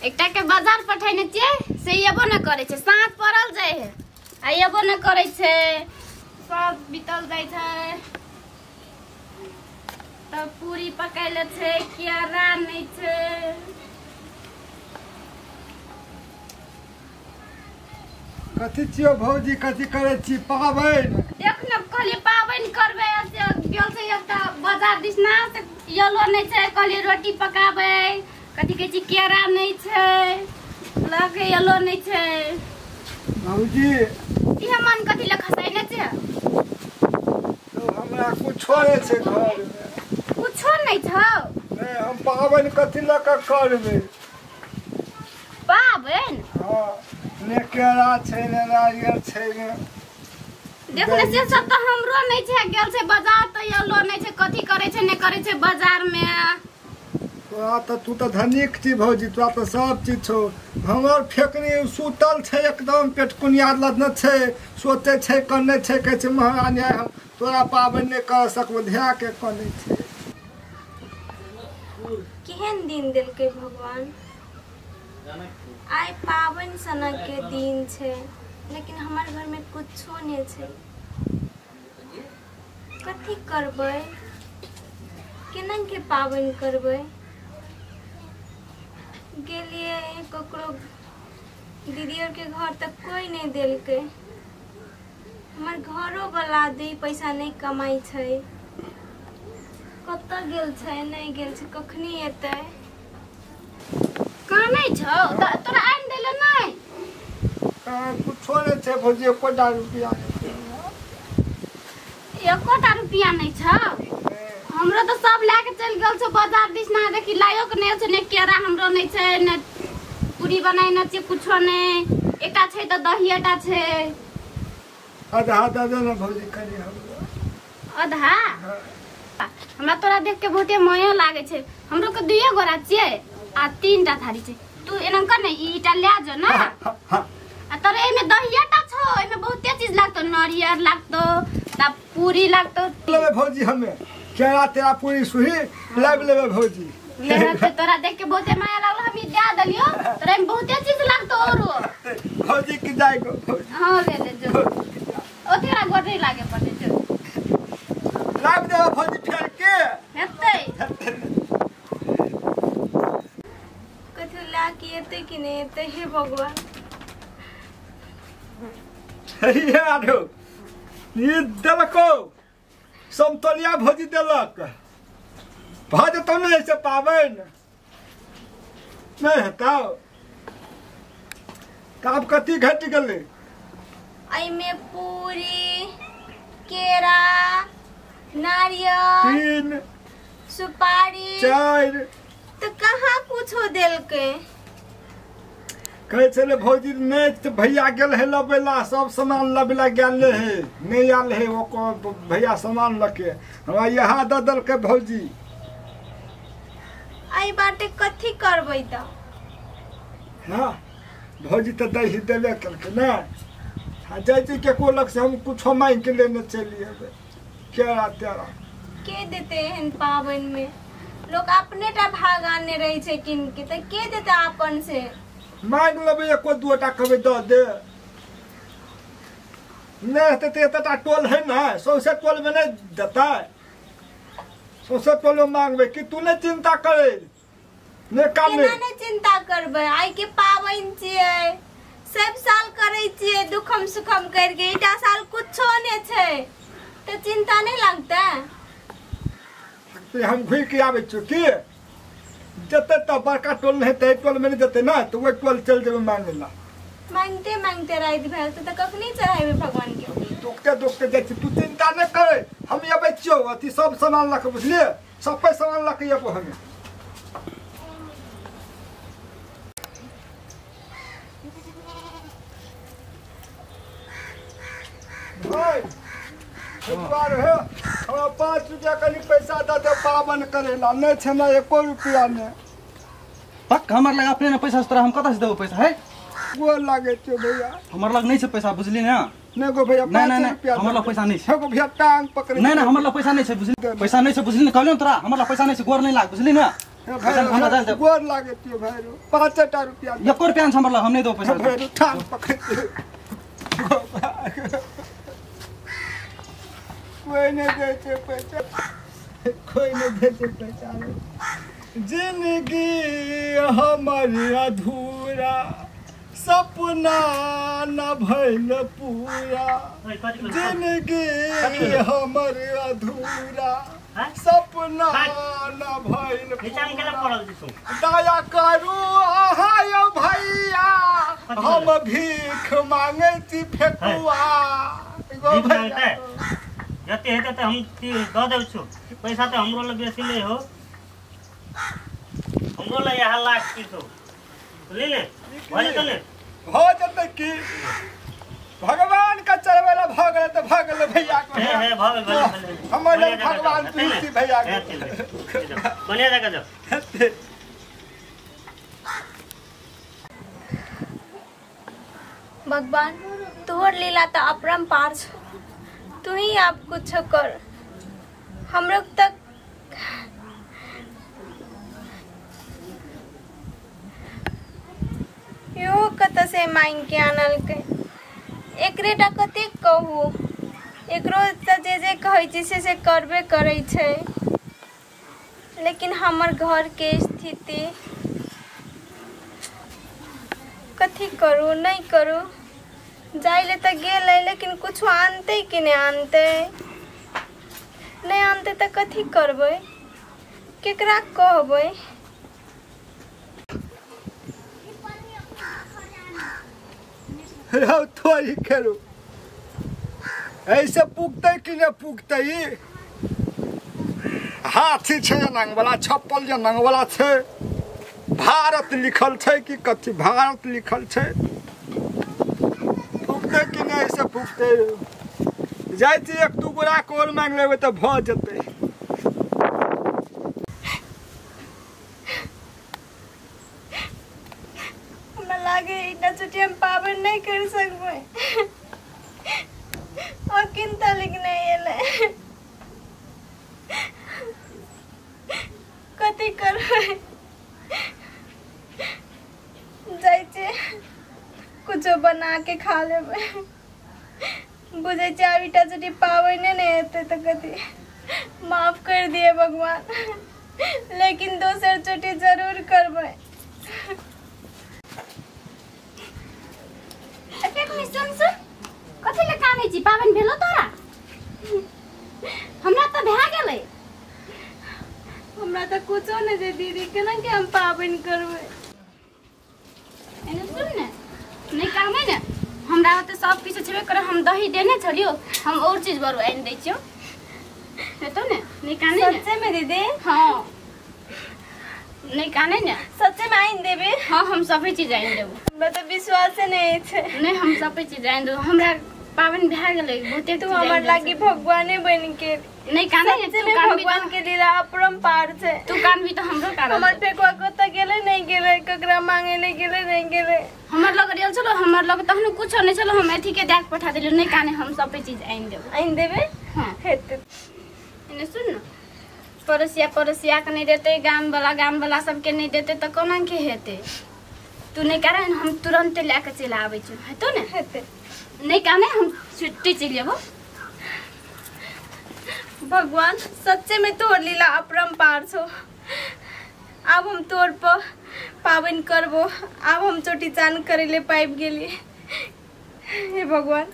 एकटा के बाजार पठैने छियै से एबो न करै छै। साँझ पड़ल जाइ है आ एबो न करै छै, सब बीतल जाइ छै। तब पूरी पकैले छै, केरा नहि छै। कथी छियो भौजी, कथी करै छी पाबनि? देख न कहलियै पाबनि करबै, से गेल छै एकटा बाजार दिस ना, से येलो नहि छै। कहलियै रोटी पकाबै, कथी कहै छै केरा नहि छै, लगे येलो नहि छै। भौजी इहे मन कथी लए खसैने छै? तो हमरा कुछो नहि छै घरमे। कुछो नहि छौ? नहि, हम पाबनि कथी लऽ कऽ करबै? पाबनि? हँ, ने केरा छै ने नारियल छै ने। देख ने से सब तऽ हमरो नहि छै। गेल छै बाजार तऽ येलो नहि छै, कथी करै छै नहि करै छै बाजारमे। तोरा तऽ तू तऽ धनिक छी भौजी, तोरा तऽ सब चीज छौ। हमर फेकनी सुतल छै एकदम, पेटकुनिया लदने छै, सोचै छै कनै छै, कहै छै महारानी आइ हम तोरा पाबनि नहि कर सकबो, ध्या के कनै छै। केहन दिन देलकै भगवान, आइ पाबनि सनक के दिन छै, लेकिन हमर घर में कुछो नहीं छै। कथी करबै, केना के पाबनि करबै? गेलियै ककरो दीदी और के घर तक कोई नहीं देलकै। हमर घरो वाला दू पैसा नहीं कमाई छै, कतऽ गेल छै नहीं गेल छै, कखनी एतै? कानै छौ तोरा आनि देले नहि? कुछो नहि छै भौजी, एकोटा रुपया नहि छै। एकोटा रुपया नहि छौ? हमरो तऽ सब लए के चलि गेल छौ बाजार दिस ना। देखी लायो के नहि छै, ने केरा हमरो नहि छै, ने पूरी बनेने छियै, कुछो नहि। एकटा छै तऽ दहिएटा छै। आधा दऽ दे ने भौजी कनि हमरो। आधा? हमरा तोरा देख के बहुते माया लागै छै। हमरो के दुइये गोरा छियै आ तीनटा थारी छै। तू एना कर ने, ईटा लए जो ना। आ तोरा एहिमे दहिएटा छौ, एहिमे बहुते चीज लागतौ, नारियल लागतौ, तब पूरी लागतौ। लेबै भौजी, हमे केरा तेरा पूरी सुही लाबि लेबै भौजी। तोरा देख के बहुते माया लागल, हम ई दए देलियौ। तोरा एहिमे बहुते चीज लागतौ औरो। भौजी के जाय गो। हाँ ले ले जो, ओतेरा गोर नहीं लागे पड़तै, जो लाबि देबै भौजी फेर के हेतै। कथी लए के एतै कि नहि एतै? हे भगवान। हे आरो ई देलको समतोलिया भौजी देलक, भऽ जेतौ ने ऐसे पाबनि? नहि हेतौ तऽ आब कथी घटि गेलै? एहिमे पूरी, केरा, नारियल, 3, सुपारी, 4, तऽ कहाँ कुछो देलकै? कहै छलै भौजी नहि तऽ भैया गेल है लबैला, सब सामान लबैला गेल है, नहि आयल है ओकर भैया सामान लऽ के, हमरा यहाँ दऽ देलकै भौजी। एहि बाटे कथी करबै तऽ? हँ भौजी तऽ दही देबे केलकै ने। आ जाइ छी केकरो लग से हम कुछो मांगि के लेने चलि अयबै, केरा तेरा। के देतै एहन पाबनि में? लोक अपने टा भाग आनने रहै छै कीन के, तऽ के देतै अपन से? मांगि लेबै एको दूटा कहबै दऽ दे। नहि हेतै तऽ एतेटा टोल है ने, सौंसे टोलमे नहि देतै? सौंसे टोलमे मांगबै कि तू नहि चिन्ता करै नहि काम। केना नहि चिन्ता करबै? आइ के पाबनि छियै, सब साल करै छियै दुखम सुखम करके, ईटा साल कुछो नहि छै तऽ चिन्ता नहि लागतै? हम घुरि के आबै छियौ की जेतै तऽ बड़का टोल नहि हेतै, टोलमे नहि जेतै ने तऽ ओहि टोल चलि जेबै मांगै ला। मांगते मांगते राति भेल तऽ कखनी चढ़ेबै भगवान के? दोखते दोखते जाइ छी, तू चिन्ता नहि करै, हम अबै छियौ अथी सब सामान लऽ कऽ, बुझलियै? सब सामान लऽ कऽ अयबो हमे। भाइ हमरा 5 रुपया कनि पैसा दऽ दे पाबनि करै ला, नहि छै हमरा एको रुपया नहि। पक हमर लग अपने ने पैसा, तोरा हम कतऽ से देबौ पैसा? है गोर लागै छियौ भैया। हमर लग नहि छै पैसा, बुझली ने? नहि गो भैया, नहीं नहीं, हमर लग पैसा नहीं छै गो भैया, टांग पकड़। नहीं नहीं, हमर लग पैसा नहीं छै, बुझली? पैसा नहीं छै, बुझली ने? कहलियौ तोरा हमर लग पैसा नहीं छै, गोर नहीं लाग, बुझली ने? हमरा जान दे गोर लागे छियो भाई 5टा रुपया एको रुपया हमरा लग हम नहीं दो पैसा भाई ठान पकड़ कोई नहीं दे छे पैसा कोई नहीं दे छे पैसा जिंदगी हमारी अधूरा सपना न भइल पूरा जिंदगी हमारी अधूरा सपना न भइल पूरा दया करू अहाँ यौ भैया हम भीख मांगे छी फेकुआ जते हेतै त हम दऽ देब छु पैसा त हमरो लग बेसी नहीं हो हमरो लग यहाँ लाख की छौ बुझली ने भऽ जेतै ने भऽ जेतै की भगवान का चढ़बैला भऽ गेलै तऽ भऽ गेलै भैया के हे हे भऽ गेल भऽ हमर लग भगवान तुलसी भैया के बढ़िया जगह जाओ। भगवान तोहर लीला तो अपरंपार छौ तू ही आप कुछ कर हमरो तक यो कत से मांग के आनलकै एकरे टा कतेक कहू एकरो त जे जे कहै छी से करबे करै छै लेकिन हमर घर के स्थिति कथी करू नहीं करू जाइले त गेलै लेकिन कुछ आनतै कि नहीं आनतै नहीं आनतै त कथी करबै केकरा कहबै। रौ थोड़ी करू ऐसे पुगतै कि नहीं पुगतै हाथी छै नंगवला छप्पल जे नंगवला छै भारत लिखल छै कि कथी भारत लिखल छै फूकतै कि नहीं ऐसे फूकतै जाइ छी एक दू गोरा कोल मांग लेबै तऽ भऽ जेतै। हमरा लागे इतना छुट्टी हम पाबनि नहीं कर सकबै और किनता लिख नहीं एलै कथी करबै जाइ छी कुछो बना के खा लेबै बुझै छी आब ईटा चुटी पाबनि नहि हेतै तऽ कथी माफ कर दिए भगवान लेकिन दोसर चोटी जरूर करबै। सुन सुन कथी ले कानै छी पाबनि भेलो तोरा हमरा तऽ भए गेलै हमरा तऽ कुछो नहि छै दीदी केना के हम पाबनि करबै। एने सुन ने नहीं काम है ने हमरा ओते सब किछु छेबे करे हम दही देने छलियो हम और चीज बरो आनि दै छियो हेतो ने नहीं काने ने सच्चे में दीदी हां नहीं काने ने सच्चे में आनि देबे हां हम सब चीज आनि देबो हमरा तऽ विश्वास नहीं छै नहीं हम सब चीज आनि देबो हमरा पाबनि भए गेलै बहुते तू हमर लागी भगवाने बनि के नहीं काने ने तू कान भगवान के लीला अपरंपार छै तू कान भी तो हमरो कारण हमर फेकुआ कतऽ गेलै नहीं गेलै ककरा मांगे ले गेलै नहीं गेलै हमर लग रियल चलो हमर लग तहन कुछ नहीं चलो हम एथी के देख पठा देलियो नहीं काने हम सब चीज आनि देबो आनि देबे हां हेतै। एने सुन न पड़ोसिया पड़ोसिया के नहीं देते गाम वाला सबके नहीं देते तो कोना के हेतै तू नहीं कारण हम तुरंत लए के चलि आबै छी हेतौ ने हेतै नहीं काने हम छुट्टी चलि जेबो। भगवान सच्चे में तोहर लीला अपरंपार छौ आब हम तोर पर पाबनि करबो आब हम चोटी चान करे ले पाबि गेली हे भगवान